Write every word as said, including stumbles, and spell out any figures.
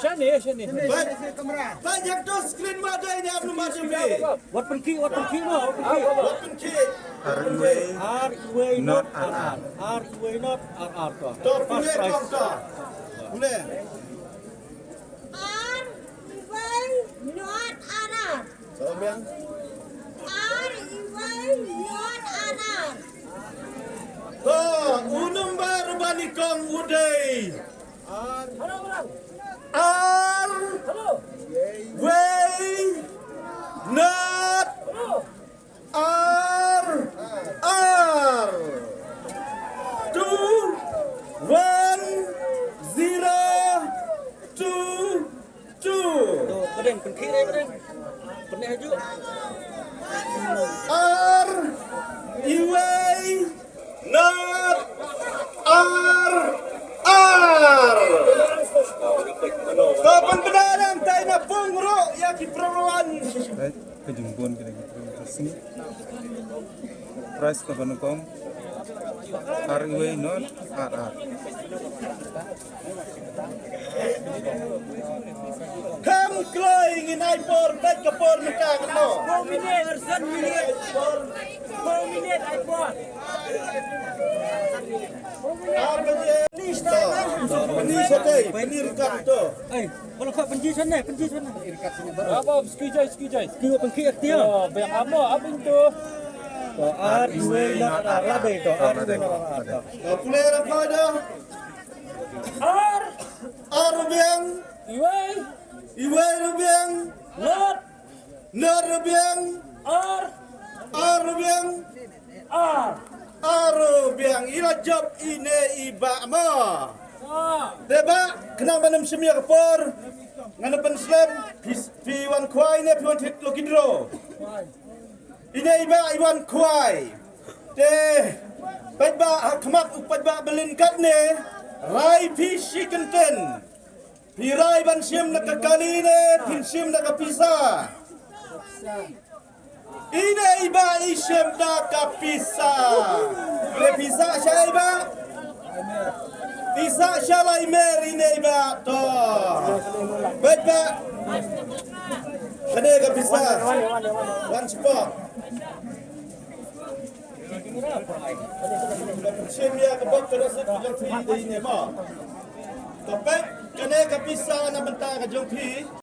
Shane, shane. Ba jak to screen ma dai ne anu ma jumbi. Wat pynkhih, wat pynkhih ma, wat pynkhih. Wat pynkhih. R E Y not R R. R E Y not R R to. To pule to to. Pule. R E Y not R R. Salam yang. R E Y not R R. To, u number ba nyngkong u dei. R. Wei. Not. R. R. Two. One. Zero. Two. Two. To, pdeng, pynkhih dei, pdeng. Pynkhih haju. R. Iwei. Not R R. Ka pynbna dang tai na pung ruh ïa ki pynruan. Ka jingbun ka dei ka sngi. Prize ka ba nyngkong. R Iwei not R R. Kham kloi ngin ai por, bad ka por mynta ka no. Four minute, four minute. Four minute ai por. Apa je? Ni sa tei, ni ryngkat to. Ai, walau kau pynji sana, pynji sana. Apa, ski jai, ski jai. Ski pynkhih ïa ktien. Oh, biang apa, apa itu? To, R Iwei not R R, lada to, R Iwei not R R. To, pule ra kau dah. R. R biang. Iwei. Iwei rubiang. Not. Not rubiang. R. R rubiang. R. R rubiang. I la jop ine i bah mo. Te bah, khnang ban ym shim ïa ka por, ngan pynslem. Phi, phi wan khwai ne phi wan thied lucky draw? Ine i bah i wan khwai. Te paidbah ha khmat u paidbah ba lyngkot ne. Rai phi shi kyntien. Phi rai ban shim na ka kali ne phin shim na ka pisa? Ine i Bah i shim na ka pisa. Ne pisa sha i Bah? Pisa sha la i mer ine i Bah to. Bad Bah. Kane ka pisa. Wan shipor. Shim ïa ka bok ka rasik ka jong phi dei ne mo. Ka pek kane ka pisa na bynta ka jong phi.